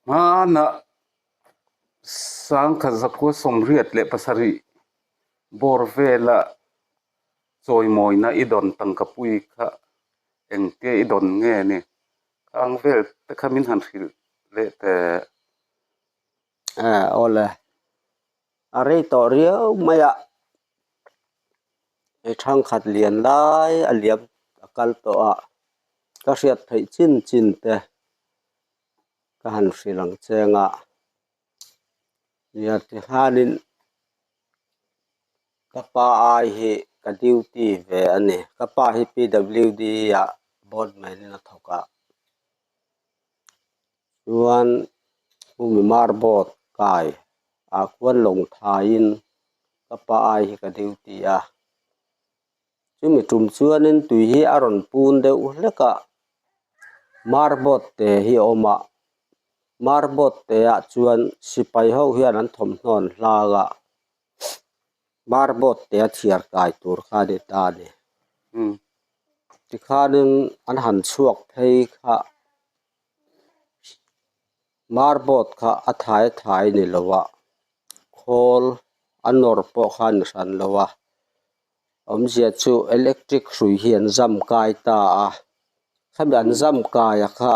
Hmanah sangkhat zakua 87 bawr vela chawimawina i dawn tangka pui kha engtia i dawn nge ni? Ka ang vel te kha min han hrilh leh teh. Awle, a rei tawh riau mai a, hei thangkhat lian lai a liam a kal tawh a, ka hriat theih chin chin te ka han hrilh ang cheng a, nia tikhanin ka pa ai hi ka duty ve a ni, ka pa hi P_W_D ah boardman in a thawk a. Chuan humi marboard kai ah khuan lawng thaiin ka pa ai hi ka duty a chumi tum chuanin tui hi a rawn pun deuh hlek a marboard te hi a awm a marboard te ah chuan sipai ho hian an thawmhnaw an hlang a marboard te a chhiar kai tur kha a ni ta a ni tikhanin an han chhuak phei kha. Marboard kha a thai thai ni lo a khawl a nawr pawh kha a ni hran lo a awmzia chu electric hrui hi an zam kai ta a khami an zam kai a kha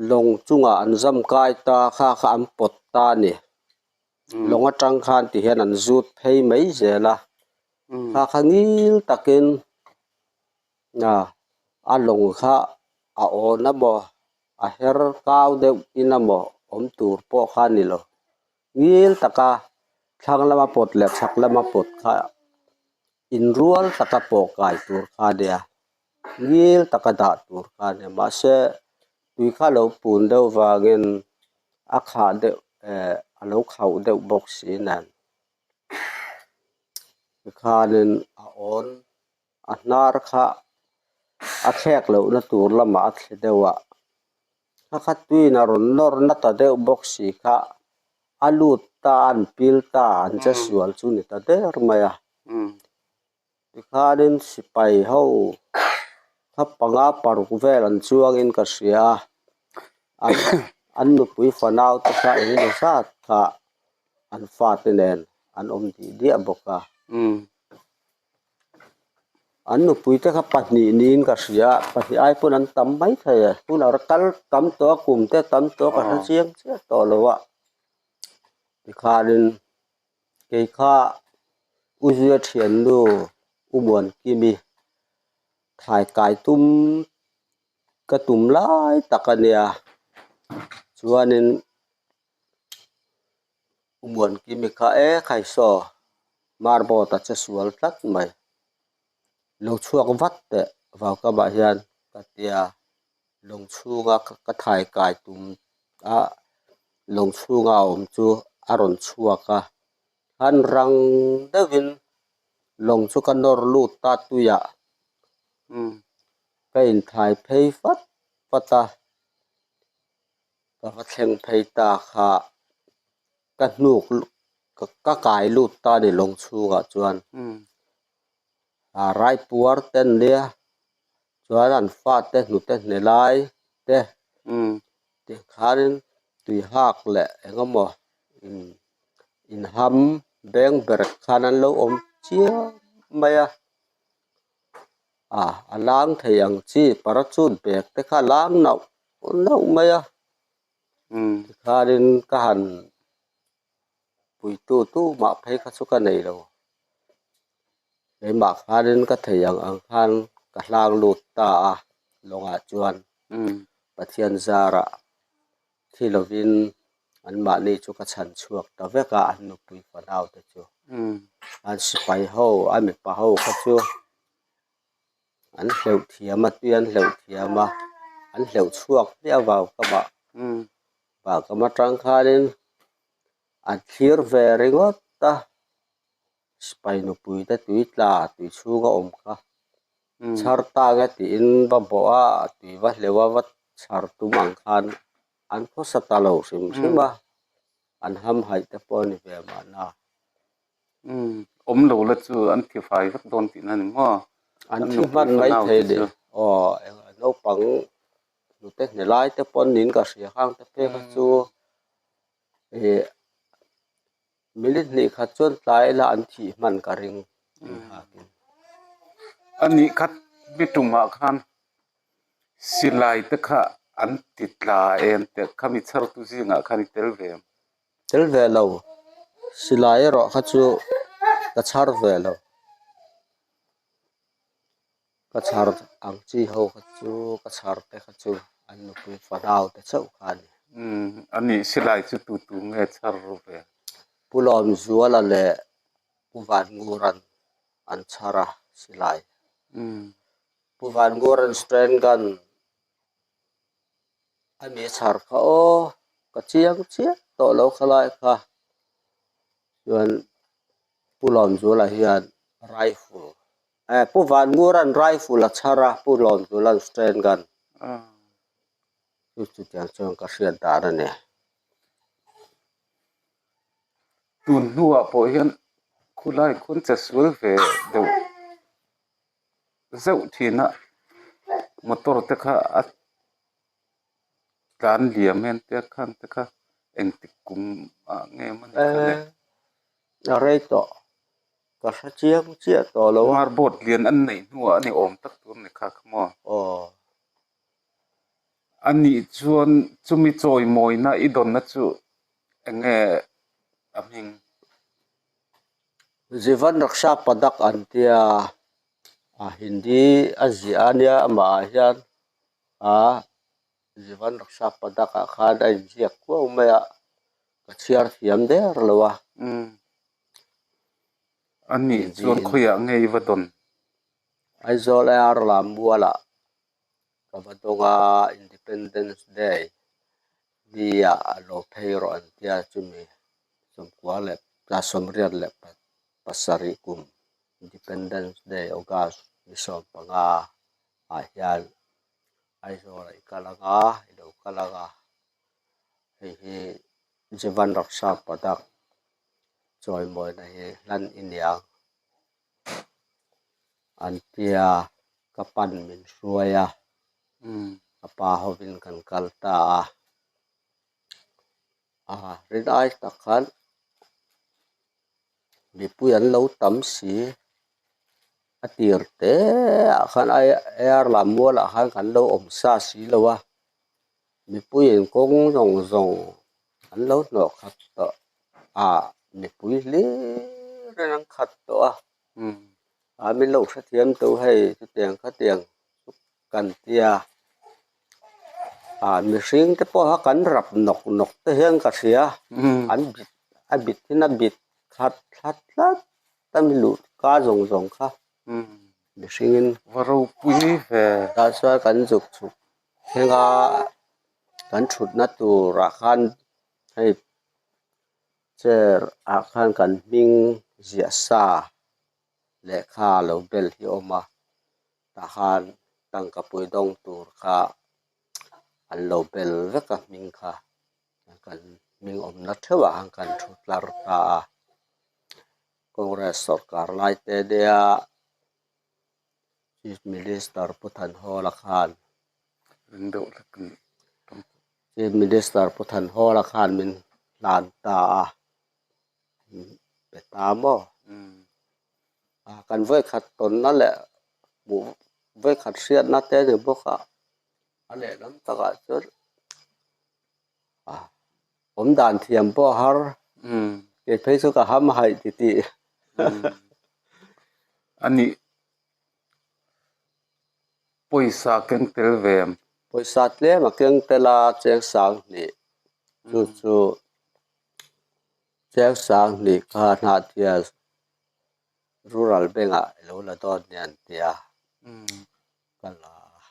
lawng chungah an zam kai ta kha kha an pawt ta a ni lawng atang khan ti hian an zut phei mai zel a kha kha ngil takin. A lawng kha a awn a maw a her kau deuh in a maw awm tur pawh kha a ni lo ngil taka thlang lama pawt leh chhak lama pawt kha inrual taka pawh kai tur kha a nia ngil taka dah tur kha a nia mahse tui kha a lo pun deuh vangin a khah deuh eh a lo khauh deuh bawk si nen tikhanin a awn. A hnar kha a thlek lohna tur lamah a thle deuh a a khat tuiin a rawn nawr na ta deuh bawk si kha a lut ta a an pil ta an che sual chu ni ta der mai a tikhanin sipai ho kha panga paruk vel an chuangin ka hria a an nupui fanau te kha engemaw zat kha an fate nen an awm dih diah bawk a. An nupui te kha pahnih niin ka hria pahnih ai pawn an tam mai thei e hunah kal tam tawh a kum te tam tawh a ka hre chiang chiah tawh lo a tikhanin kei kha u zuia thiannu u Muankimi thai kai tum ka tum lai tak a nia chuanin. U Muankimi kha e khaisaw marboard a che sual tlat mai lo chhuak vat teh vaukamah hian ka tia lawng chhunga ka thai kai tum a lawng chhunga a awm chu a rawn chhuak a han rang deuhin lawng chu ka nawr lut ta tuiah ka inthai phei fat fat a. Ka va thleng phei ta kha ka hnuk ka kai lut ta a ni lawng chhungah chuan ah raipuar te an nia chuan an fate hnute hne lai te tikhanin tui hak leh eng emaw inham beng ber khan an lo awm chiam mai a ah a lang thei ang chi parachute bag te kha a lang nauh. Nauh mai a tikhanin ka han puitu tu mah phei kha chu ka nei lo keimah khanin ka thei ang ang khan ka hlang lut ta a lawngah chuan Pathian zarah thi lovin anmahni chu ka chhan chhuak ta vek a an nupui fanau te chu an sipai ho a mipa ho kha chu. An hleuh thiam a tui an hleuh thiam a an hleuh chhuak hmiah vau ka mah vau ka mah atang khanin an thlir ve ringawt a sipai nupui te tui tla tui chhunga awm kha chhar tang e tiin va bawh a tui va hleuh a va chhar tum ang khan an khawsa ta lo hrim hrim a an hamhaih te pawh a ni ve mahna. Umm awm lo la chu an thi fai vek dawn tihna ni maw? An thi hman mai thei ni. Aw naupang hnute hne lai te pawn niin ka hria khang te phei kha chu ih minute hnih khat chuan tlai ila an thih hman ka ring inhakin. A nih khat mi tumah khan silai te kha an ti tla em teh kha mi chhartu zingah khan i tel ve em? Tel ve lo, silai erawh kha chu ka chhar ve lo. Ka chhar ang chi ho kha chu ka chhar te kha chu an nupui fanau te chauh kha a ni. Umm a nih silai chu tu tu nge chhar ru ve? Pu Lawmzuala leh Pu Vanngura'n an chhar a silai. Umm. Pu Vanngura'n Stren Gun a mi chhar kha aw ka chiang chiah tawh lo khalai kha chuan Pu Lawmzuala hian rifle eh Pu Vanngura'n rifle a chhar a Pu Lawmzuala'n stren gun chu chutiang chuan ka hriat dan a ni. Tun hnuah pawh hian khulai khawn che sual ve deuh zeuh thin a motor te kha a tlan liam hian te khan te kha engtik kum ah nge mawni kha le. A rei tawh ka hre chiang chiah tawh lo a. Marboard lian an neih hnuah a ni awm tak tur a ni kha kha maw. Aw. A nih chuan chumi chawimawina i dawnna chu eng nge a hming? Jivan Raksha Padak an tia a Hindi a ziah a nia amah ah hian a Jivan Raksha Padak ah khan a inziak kuau mai a ka chhiar thiam der lo a. Umm a nih chuan khawiah nge i va dawn? Aizawl AR Lammualah ka va dawng a Independence Day ni ah a lo phei rawh an tia chumi sawmkua leh sawmriat leh pasarih kum Independence Day August ni 15 ah hian Aizawl ah i kal ang a i lo kal ang a hei hi Jeevan Raksha Padak chawimawina hi hlan i niang. An tia ka pan min hruai a, ka pa hovin kan kal ta a, a rinai tak khan mipui an lo tam si, a tir te ah khan air lam mual ah khan kan lo awm sa si lo a, mipuiin kawng zawng zawng an lo hnawh khat tawh a mipui hlir in an khat tawh a ah min lo hrethiam tawh hei chutiang khatiang kan tia ah mihring te pawh kha kan rap nawk nawk te hian ka hria an bit a bit in a bit khat thlat tlat a ni luh ka zawng zawng kha mihring in va ropui ve tah chuan kan zuk chhuk Thleng a kan thutna turah khan hei chair ah khan kan hming ziah sa lehkha lo bel hi a awm a tah khan tangka pui dawng tur kha an lo bel vek a hming kha kan hming awmna theuh ah khan kan thu tlar ta a Congress sawrkar lai te nia. Chief Minister Pu Thanhawla khan Chief Minister Pu Thanhawla khan min hlan ta a pe ta maw kan vawikhat tawnna leh hmuh vawikhat hriatna te a ni bawk a a lehlam takah chuan awm dan thiam pawh a har kei phei chu ka ham haih titih. A nih pawisa keng tel ve em? Pawisa tlem a keng tel a cheng sang hnih chu chu cheng sang hnih kha Hnahthial Rural Bank ah i lo la dawn nia an ti a ka la a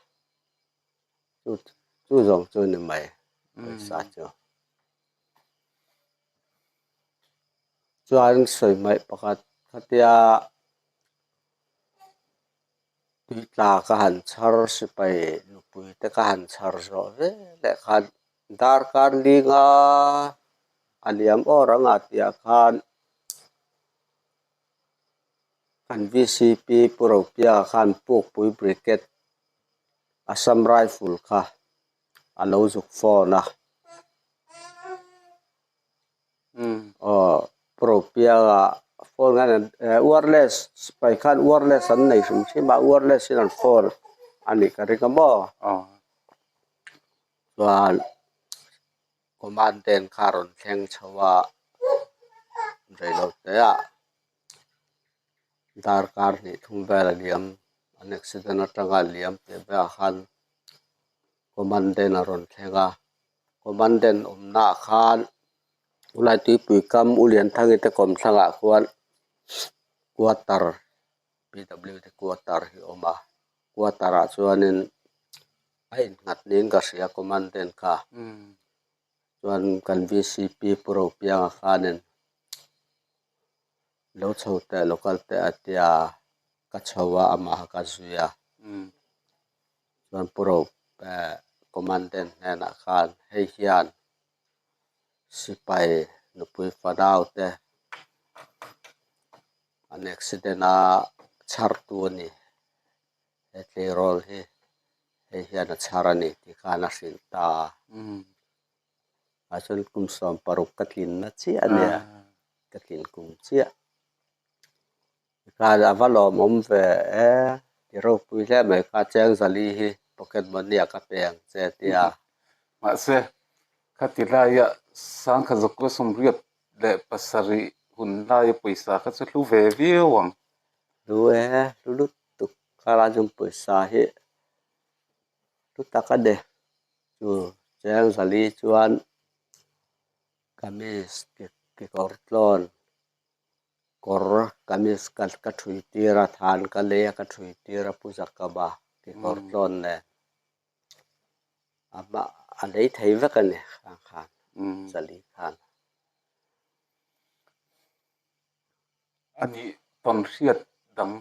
chu chu zawng chu ni mai pawisa chu. Chuan sawi hmaih pakhat khatia tui tla ka han chhar sipai nupui te ka han chhar zawh ve leh khan darkar linga a liam awr ang a tih ah khan kan V C P Pu Ropiaka khan Pukpui Brigade. Assam Rifle kha a lo zuk phone a. Aw Propianga phone khan an wireless sipai khan wireless an nei hrim hrim a wireless in an phone a nih ka ring a maw chuan commandant kha a rawn thleng chho a reilote ah. Darkar hnih thum vel a liam an accident atanga liam tih velah khan commandant a rawn thleng a commandant awmna ah khan tunlai tuipui kam u Lianthangi te kawm thlangah khuan quarter P W te quarter hi a awm a quarter ah chuanin a innghat niin ka hria commandant kha chuan kan V C P Pu Ropianga khanin. Lo chho teh lo kal teh a tia ka chho a amah ka zui a chuan pu ro eh commandant hnenah khan hei hian sipai nupui fanau te an accident a chhar tu a ni he tleirawl hi hei hian a chhar a ni tih khan a hrilh ta a. Ah chuan kum 16 ka tlinna chiah a nia ka tlin kum chiah khan a va lawmawm ve e ti ropui hle mai kha cheng zali hi pocket money ah ka pe ang che tia. Mahse khati laia sangkhat zakua 77 hun laia pawisa kha chu hlu ve viau ang. Hlu e hlu lutuk kha lai chuan pawisa hi hlu tak a ni. Chu cheng zali chuan kamis kekawr tlawn kawr kamis ka ka thui tir a than ka lei a ka thui tir a pu zakaba kekawr tlawn nen a hma a lei thei vek a ni khang khan zali khan. A nih tawn hriat dang.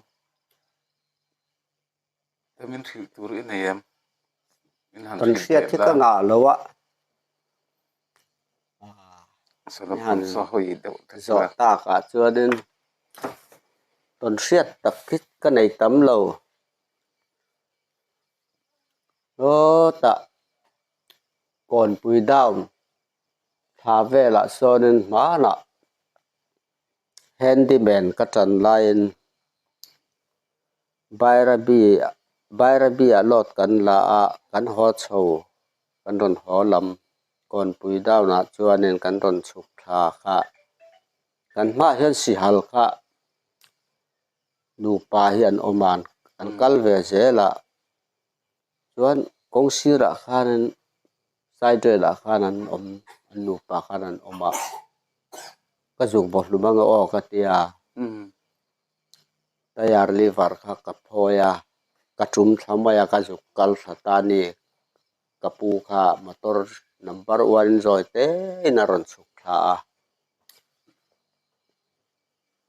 Te min hrilh tur i nei em? Min han Kan hrilh hriat leh hi la. ka ngah lo a. Sala Ni han pawh saw hawi deuh ta zawh la. takah chuanin tawn hriat tak hi ka nei tam lo. Sawtah Kawnpui down thla velah sawnin hmanah handyman ka tan laiin Bairabi Bairabi ah load kan la a kan haw chho kan rawn haw lam Kawnpui down ah chuanin kan rawn chhuk thla kha kan hmaah hian sihal kha nupa hi an awm a an kal ve zel a chuan kawng sirah khanin side rail ah khan an awm an nupa khan an awm a ka zuk bawk hlum ang aw ka tia. Tyre lever kha ka phawi a ka tum thla mai a ka zuk kal thla ta a ni ka pu kha motor number one zawi te in a rawn chhuk thla a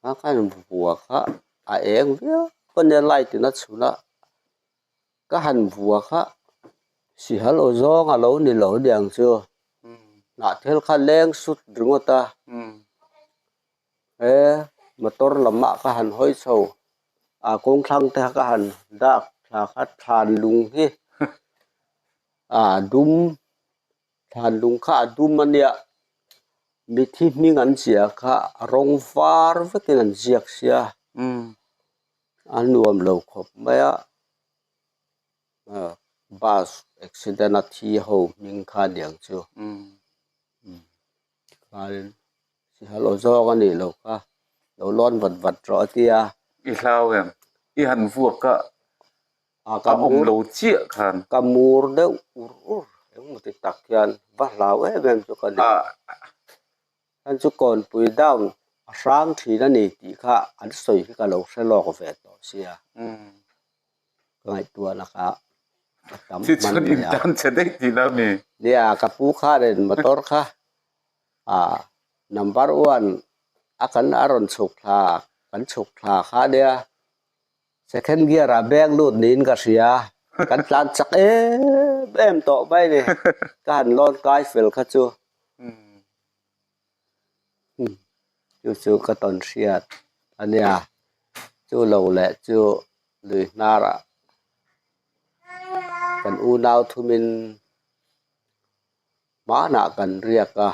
a khan vua kha a eng viau a nia light in a chhun a ka han vua kha sihal aw zawng a lo ni lo aniang chu hnah thil kha leng sut ringawt a. He motor lamah ka han hawi chho a kawng thlang te ka han dak thla kha thlan lung hi a dum thlan lung kha a dum a nia mithi hming an ziah kha a rawng var vekin an ziak sia a nuam lo khawp mai a bus accident a thi ho hming kha aniang chu. Khain sihal aw zawk a nih loh kha lo lawn vat vat rawh a tia. I hlau em? I han vuak a a awm lo chiah khan. Ka mur deuh ur ur engmaw ti tak hian va hlau em em chu ka ni. Khan chu kawnpui down a hrang thin a ni tih kha an sawi hi ka lo hre lawk ve tawh sia. Ka ngaihtuah lakah a tam Ti chuan hman mai a. intan che daih tih lo ni. Nia ka pu khanin motor kha ah number one a kan a rawn chhuk thla kan chhuk thla kha nia second gear ah beng lut niin ka hria kan tlan chak em em tawh mai ni ka han lawn kai fel kha chu. Chu chu ka tawn hriat a nia chu lo leh chu lui hnarah. Kan unau thumin hmanah kan riak a,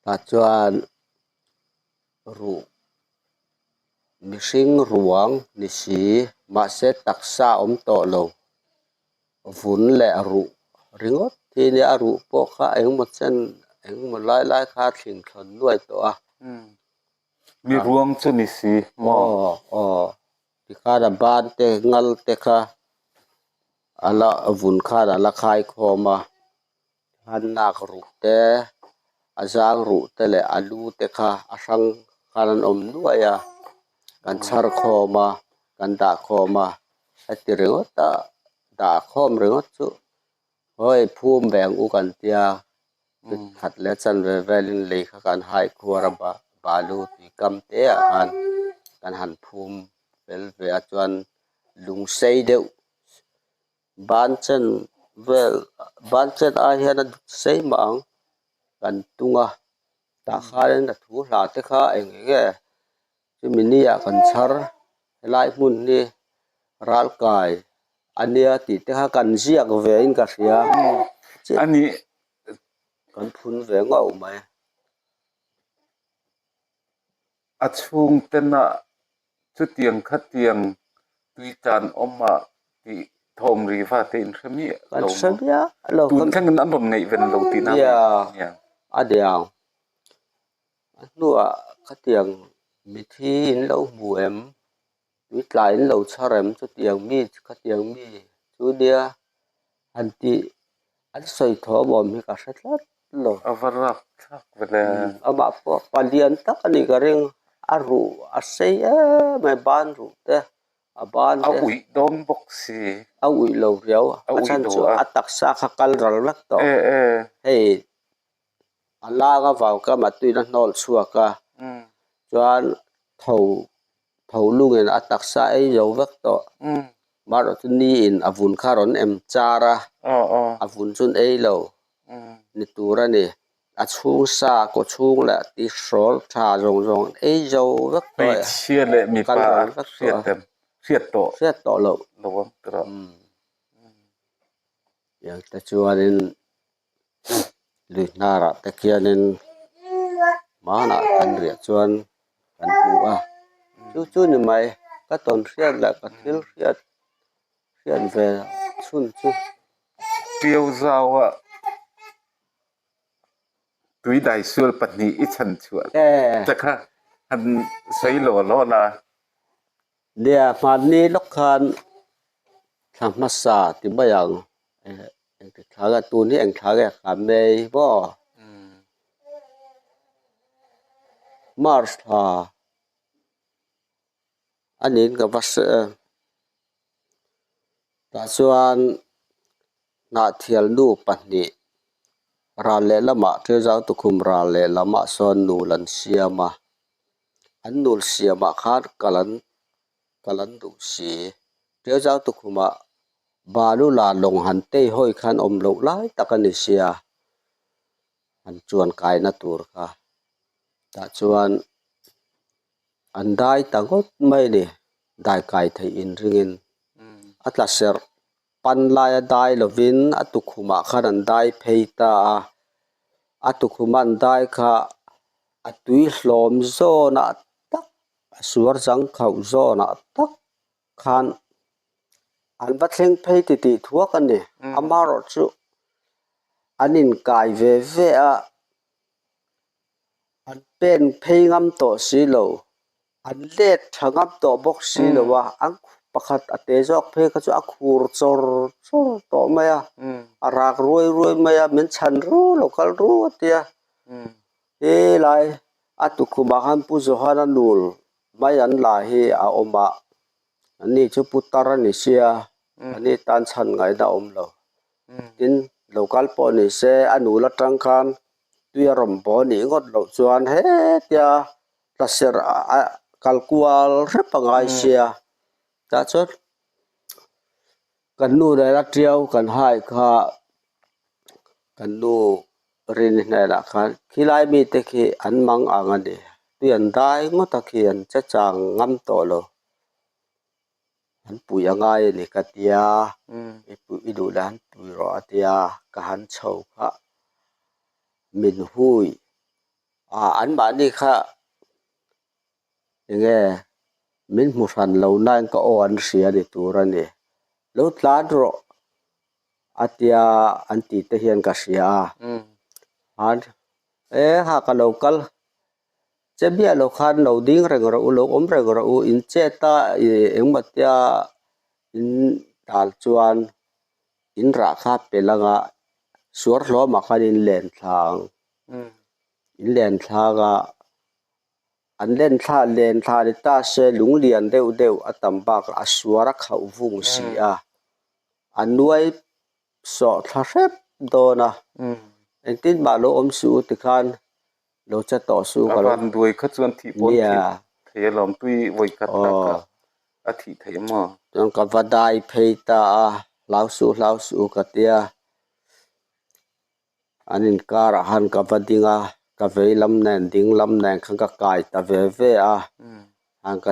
tah chuan ruh mihring ruang ni si mahse taksa awm tawh lo vun leh ruh ringawt hi nia a ruh pawh kha engemaw chen engemaw lai lai kha a thling thlawn nuai tawh a. Mi ruang chu ni si maw? Aw aw tikhan a ban te ngal te kha a la vun khan a la khai khawm a tikhan nak ruh te a zang ruh te leh a lu te kha a hrang khan an awm nuai a kan chhar khawm a kan dah khawm a heti ringawt a dah khawm ringawt chu hawi phum ve ang u kan tia khat leh chanve velin lei kha kan hai khuar a balu tui kam te ah khan kan han phum fel ve a chuan lung sei deuh ban chen vel ban chen ai hian a sei mah ang kan tung a tah khanin a thu hla te kha eng eng nge chumi ni ah kan chhar helai hmun hi ral kai a nia tih te kha kan ziak ve in ka hria ani kan phun ve ngauh mai. A chhung tena chutiang khatiang tui tan awm ah tih thawm ri va te in hre miah lo maw? Kan hre miah lo. Tun thlengin an rawn ngaihven lo tihna a ni. A diang. A hnuah khatiang mithi in lo hmu em? Tui tlai in lo chhar em? Chutiang mi khatiang mi chu nia han tih an sawi thawm awm hi ka hre tlat lo. A va rap thlak ve le. Amah pawh palian tak a nih ka ring. A ruh a sei em mai ban ruh te a ban te. A uih dawn bawk si. A uih lo riau a. A chhan chu a taksa kha kal ral vek tawh. Hei a lang avang kha matuina hnawl chhuak a chuan tho tho lungin a taksa ei zo vek tawh marawh chu ni in a vun kha rawn em char a a vun chu an ei lo ni tur a ni a chhung sa kaw chhung leh ti hrawl tha zawng zawng an ei zo vek tawh e Hmeichhia leh mipa a hriat em hriat tawh hriat tawh loh lo ang tawh tiang te chuanin. Lui hnarah te khianin hmanah kan riah chuan kan hmu a chu chu ni mai ka tawn hriat leh ka thil hriat hriat ve chhun chu. Ṭiau zaua tui daisual pahnih i chhan chhuah te kha han sawi law law la. Nia hmanni lawk khan thla hmasa ti mai ang. Engti thla nge tun hi eng thla nge kha May maw March thla a niin ka va hre e tah chuan hnahthial nu pahnih ral lehlamah Ṭiazau tukhum ral lehlamah sawn nul an siam a an nul siamah khan kal an kal an duh si Ṭiazau tukhumah. Balu la lawng han tei hawi khan awm loh lai tak a ni sia an chuan kaina tur kha tah chuan an dai ta ngawt mai a ni dai kai theih inringin a tla serh pan laia dai lovin a tukhumah khan an dai phei ta a a tukhuma an dai kha a tui hlawm zawnah tak a suar chang khauh zawnah tak. Khan an va thleng phei ti tih thuak a ni. Amaherawh chu an inkai ve ve a, an pen phei ngam tawh si lo, an let tha ngam tawh bawk si lo a, an pakhat a te zawk phei kha chu a khur chawr chawr tawh mai a, a rak ruai ruai mai a, min chhan ru lo kal ru a tia. Helai a tukhumah khan Pu Johana nul Mai an la hi a awm a, ani chu putar a ni sia, ani tan chhan ngaihna a awm lo. Tin, lo kal pawh ni se a nul atang khan tui a rawn baw nih ngawt loh chuan hetia tla serh a kal kual hrep a ngai sia. Tah chuan Kan nu nena tiau kan hai kha kan nu rin hnenah khan khilai mite khi an mang ang a ni tui an dai ngawt a khi an che chang ngam tawh lo. Han pui a ngai a ni ka tia, i pui i duh leh han pui rawh a tia, ka han chho kha min hui a, anmahni kha enge min hmu hran lo nain ka aw an hria ni tur a ni, lo tlan rawh a tia an tih te hian ka hria a, han e ha ka lo kal. Che biah lo khan lo ding reng rawh u, lo awm reng rawh u, in chet a ih engmaw tia in dal chuan in rah kha pe lang a, suar hlawmah khan in len thla ang. In len thlak a, an len thla len thla ni ta se lung lian deuh deuh a tam bakah a suar a khauh vung si a, a nuai sawh thla hrep dawn a, engtin mah lo awm suh u tikhan Lo che tawh su ka lo. A van duai kha chuan thih pawn thih thei alawm tui vawi khat tak a a thih theih maw? Chuan ka va dai phei ta a, hlau suh hlau suh ka tia. An inkarah khan ka va ding a, ka vei lam nen ding lam nen khan ka kai ta ve ve a, khan ka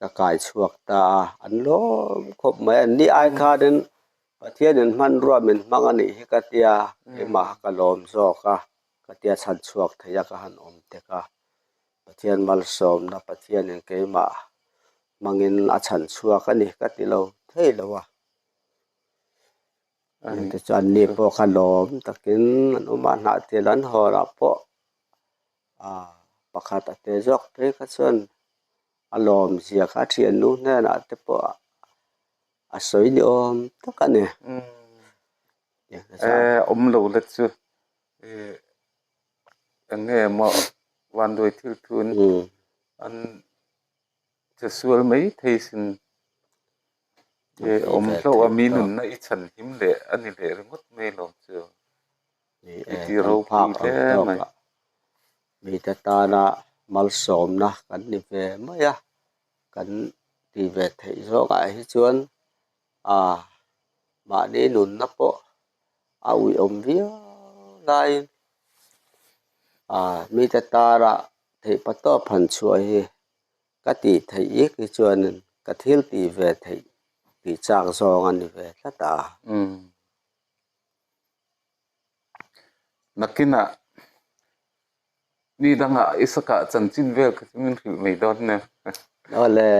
ka kai chhuak ta a, an lawm khawp mai. An ni ai khanin Pathianin hmanrua min hmang a nih hi ka tia, keimah kha ka lawm zawk a. Ka tia chhan chhuak thei a ka han awm tek a, Pathian malsawmna Pathianin keimah hmangin a chhan chhuak a ni ka ti lo thei lo a. Tichuan ni pawh kha lawm takin an awm a, hnahthil an hawnah pawh ah pakhat a te zawk phei kha chuan a lawm zia kha a thiannu hnenah te pawh a sawi ni awm tak a ni. Awm lo la chu eng nge maw vanduai thil thun an che sual mai thei sin awm hlauh a mi nunna i chhan him leh a ni leh ringawt mai lo chu i ti ropui hle mai. Mite tana malsawmna kan ni ve mai a, kan ti ve theih zawngah hi chuan ah mahni nunna pawh a uiawm viau laiin ah mite tara theih pa tawp han chhuah hi ka tih theih ik hi chuanin ka thil tih ve theih tih chak zawng a ni ve tlat a. Nakinah mi dangah i sakah chanchin vel kha chu min hrilh mai dawn nia. Awle.